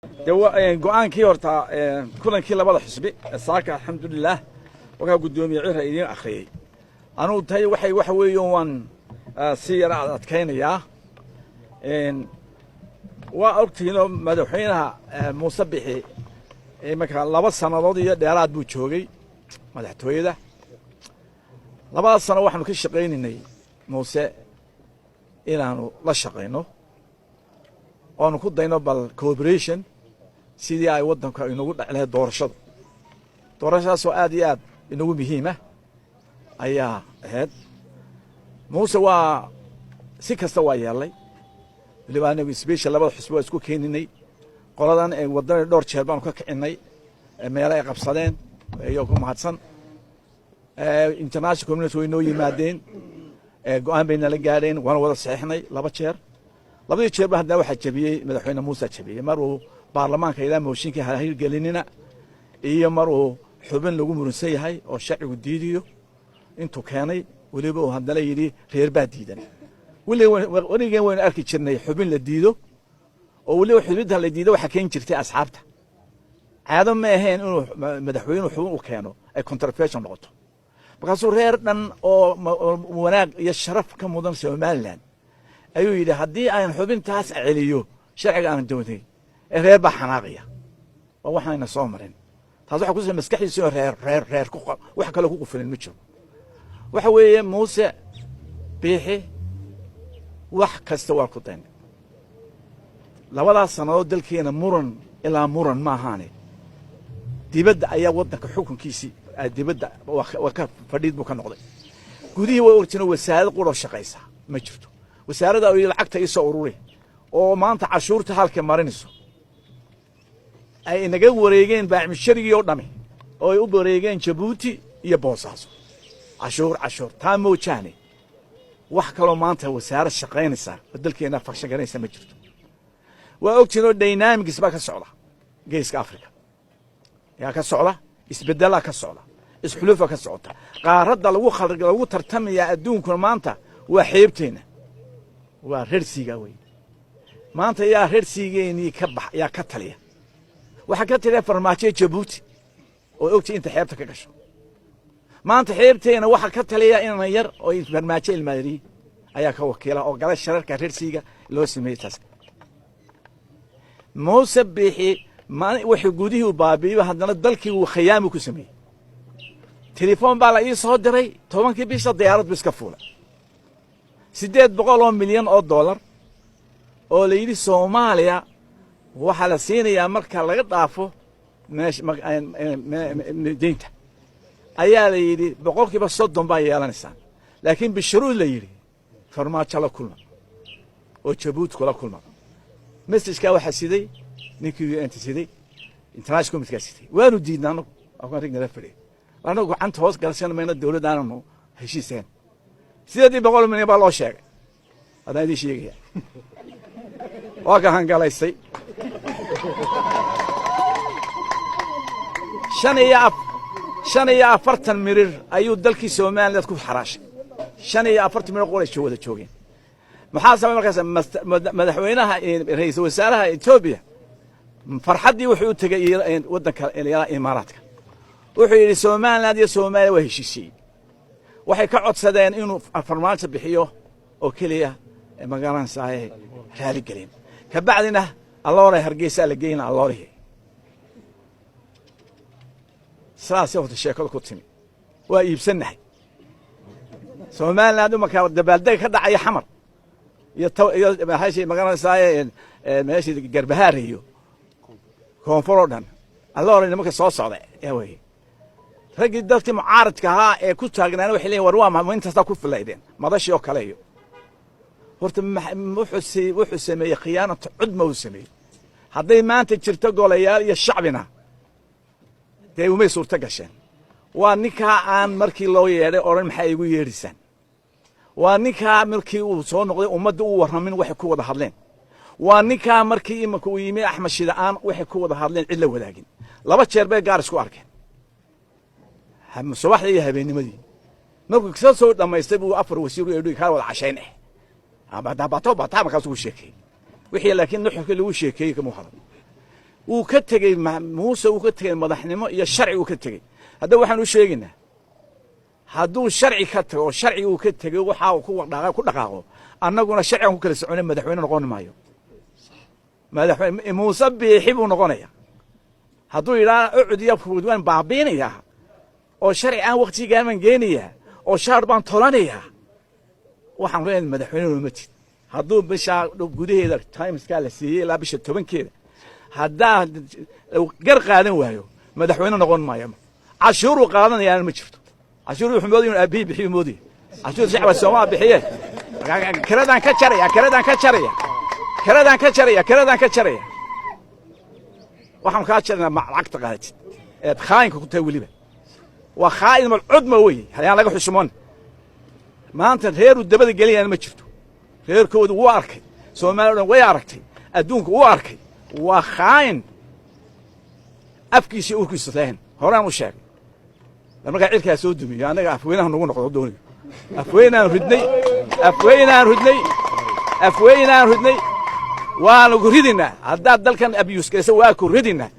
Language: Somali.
De go'aankii horta kulankii labada xisbi ee saaka, alxamdulilah, wakaa guddoomiye Cira idiin akhriyey. Anugu tay waxay waxa weeye waan si yara ad adkaynayaa. Waa ogtihiinoo madaxweynaha Muuse Bixi imanka 2 sannadood iyo dheeraad buu joogay madaxtooyada. Labadaas sano waxaanu ka shaqaynaynay Muuse inaanu la shaqayno oonu ku dayno bal cooperation sidii ay waddanka inagu dhaci lahayd doorashadu. Doorashadaasoo aad iyo aad inagu muhiima ayaa ahayd. Muuse waa si kasta waa yeelay. Weliba anagu special labada xusbi waa isku keeninay. Qoladan ee waddana dhowr jeer baanu ka kicinay meelo ay qabsadeen, iyagoo ku mahadsan. International community way noo yimaadeen, go'aan bay nala gaadheen, waana wada saxiixnay laba jeer. Labadii jeerba haddana waxaa jabiyey madaxweyne Muuse jabiyey, mar uu baarlamaanka ilaa mooshinka hirgelinina iyo mar uu xubin lagu murunsan yahay oo sharcigu diidiyo intuu keenay, weliba uu haddana yidhi reer baa diidan. Weligeen waynu arki jirnay xubin la diido, oo weliba xubinta la diido waxaa keeni jirtay asxaabta. Caado ma ahayn inuu madaxweynuhu xubin u keeno ay controversial noqoto. Markaasuu reer dhan oo wanaag iyo sharaf ka mudan Somaliland ayuu yidhi, haddii aan xubintaas celiyo sharciga aan doonay ee reer baa xanaaqaya. Waa waxayna soo marin. Taas waxa kusa maskaxdiisa oo reer reer reer ku wax kaloo ku qufulan ma jiro. Waxa weeye Muuse Biixi wax kasta waa ku daynay labadaas sannadood. Dalkeena muran ilaa muran ma ahaane, dibadda ayaa waddanka xukunkiisii dibadda waa ka fadhiid buu ka noqday. Gudihii way ogtiin, wasaarad quroo shaqaysa ma jirto. Wasaaradda oo lacagta iisoo ururi oo maanta cashuurta halka marinayso ay inaga wareegeen baacmisharigii oo dhami, oo ay u wareegeen Jabuuti iyo Boosaaso. Cashuur cashuur taa moojaane, wax kaloo maanta wasaarad shaqaynaysa oo dalkeena function garanaysa ma jirto. Waa ogtiin oo dynamics baa ka socda Geeska Africa, yaa ka socda, isbedelaa ka socda, isxulufa ka socota. Qaaradda lagu tartamayaa adduunkuna maanta waa xeebteenna, waa Red Sea-ga wey. Maanta yaa Red Sea-geenii ka bax, yaa ka taliya? Waxaa ka taliya Farmaajo Jabuuti oo ogtay inta xeebta ka gasho. Maanta xeebteena waxaa ka taliya inan yar oo Farmaajo ilmaadariyi ayaa ka wakiila oo gala shararka Red Sea-ga loo sameeyey. Taas Muuse Biixi wuxuu gudihii u baabi'iyo, haddana dalkii uu khayaami ku sameeyey. Telefoon baa la ii soo diray 10-kii bisha, diyaarad bu iska fuulay. $800 milyan oo la yidhi Soomaaliya waxaa la siinayaa marka laga dhaafo meesha deynta, ayaa la yidhi 30% baa yeelanaysaan, laakiin bishuruud la yidhi Farmaajo la kulma oo Jabuuti kula kulma. Message-kaa waxaa siday ninkii UN-ta siday, international community-kaa siday. Waanu diidna anagu, waa rag nala fadhiya. Anagu gacanta hoos galsan mayno dowladda aananu heshiiseen. 800 milyan baa loo sheegay, haddaan idiin sheegaya waa ka hangalaysay. 45 mirir ayuu dalkii Somaliland ku xaraashay. 45 mirir qoray wada joogeen. Maxaa sabay markaas madaxweynaha, ra'iisul wasaaraha Etoobiya farxaddii wuxuu u tegey waddanka Imaaraadka. Wuxuu yidhi Somaliland iyo Soomaaliya waa heshiisiyey. Waxay ka codsadeen inuu Farmaajo bixiyo oo keliya magaranaysaay raaligelin. Kabacdina alloore Hargeysa la geyna alloorihi. Sidaasay horta sheekadu ku timi. Waa iibsannahay Somaliland. Imanka dabaaldega ka dhacaya Xamar iyo iyo maxay magaranaysaay meeshii Garbahaar iyo koonfur oo dhan, alloore nimanka soo socda yaa weye. Raggii dadkii mucaaradka ahaa ee ku taagnaana waxay leeyihin, war waa ma intaasaa ku filaydeen madashii oo kale? Iyo horta wuxuu sameeyey khiyaanatu cudma uu sameeyey. Hadday maanta jirto golayaal iyo shacbina dee umay suurto gasheen. Waa ninkaa aan markii loo yeedhay odhan maxaa igu yeedhaysaan. Waa ninkaa markii uu soo noqday ummadda u warramin waxay ku wada hadleen. Waa ninkaa markii imanka uu yimi Axmed Shida aan waxay ku wada hadleen cid la wadaagin. Laba jeer bay gaar isku arkeen, subaxdii iyo habeennimadii. Markuu ka soo dhammaystay buu afar wasiir u eedhi kaa wada cashayn ah bato bata, markaasuu ku sheekeeyey wixii, laakiin nuxurkii lagu sheekeeyey kama hadal. Wuu ka tegey Muuse, wuu ka tegey madaxnimo iyo sharci uu ka tegey. Haddaba waxaan u sheegaynaa, hadduu sharci ka tago oo sharci uu ka tegey, waxa uu ku dhaqaaqo, annaguna sharcigan ku kala soconay. Madaxweyne noqon maayo, madaxweyne Muuse Biixi buu noqonaya. Hadduu yidhaha UCID iyo waan baabiinayaa oo sharci aan waktigaan baan geenayaa oo shaar baan tolanayaa, waxaan leenahay madaxweyne nooma tid. Hadduu bishaa gudaheeda, timeskaa la siiyey ilaa bisha 10-keeda, haddaa gar qaadan waayo, madaxweyne noqon maayo. Cashuuruu qaadanayaana ma jirto. Cashuur wuxuu moodaya inuu aabihii bixiyo moodaya. Cashuur shacba Soomaa bixiye. Kiradaan ka jaraya, kiradaan ka jaraya, kiradaan ka jaraya, kiradaan ka jaraya. Waxaan kaa jaraynaa lacagta qaadatid eed khaayinka ku tahay. Weliba waa khaa'in malcudma weye, hayaan laga xushmoon. Maanta reeruu dabada gelinayana ma jirto. Reerkoodu wuu arkay, Soomaaliya o dhan way aragtay, adduunku wuu arkay. Waa khaayin afkiisa iyo urkiisa lahayn. Horaan u sheegay, markaa cirkaa soo dumiyo, annaga afweynaha nagu noqdo doonayo. Afweynaan ridnay, afweynaan ridnay, afweynaan ridnay. Waanu ku ridinaa haddaad dalkan abuse garaysa, waa ku ridinaa.